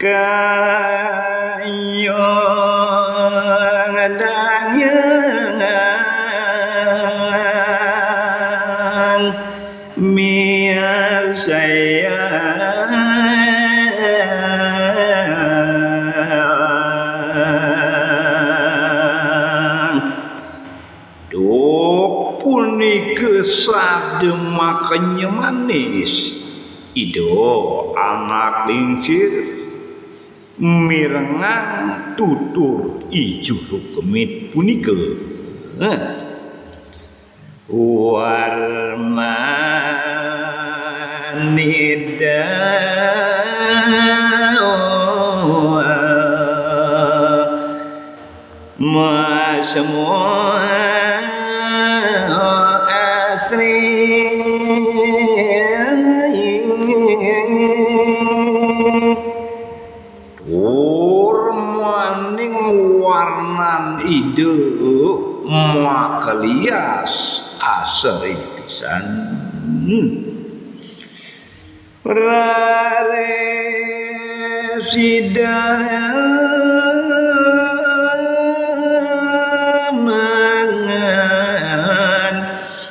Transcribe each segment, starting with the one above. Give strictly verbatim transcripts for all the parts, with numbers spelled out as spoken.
Kayong danyang miar sayang. Duh, punika sada makanya manis. Ida anak lingsir mirengang tutur I Juru Kemit punika. Heh. Warmanida masmo asri. Tur maning warnan Ida makelias asri pisan. Raris Ida mangan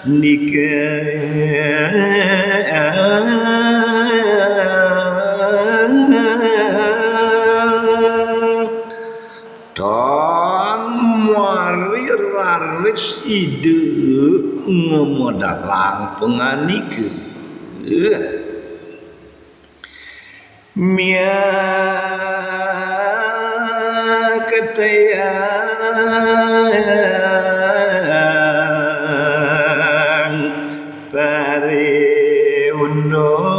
nika. Tan mari raris Ida ngemedalang pangandika. Mia ketayang pari unduk.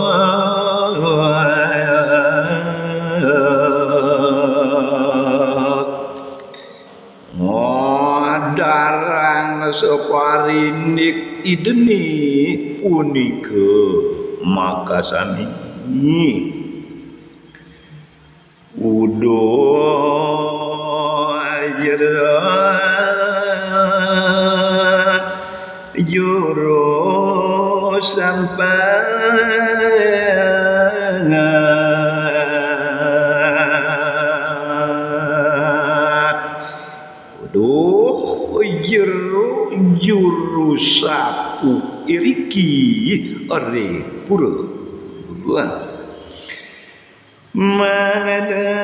Ngadarang saparindik Ida punika makasami. Uduh jero juru sampangat. Duh, jero juru sapu iriki are pura. Mangada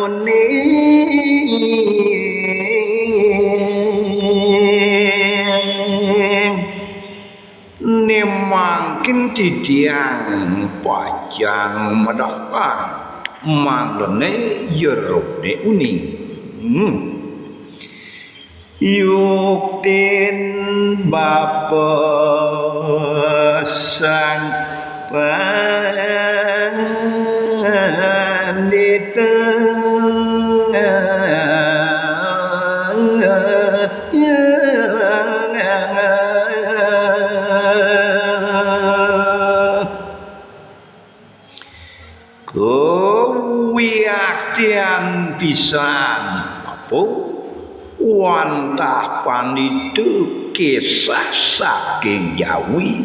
uning. Né mangkin titiang pacang madahkang mangdané jeroné uning. Hmm. Yuktin Bapa Sang Pandita. Kawiaktian pisan apa wantah pandita kisah saking Jawi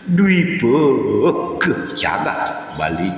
dwipa ka jagat Bali.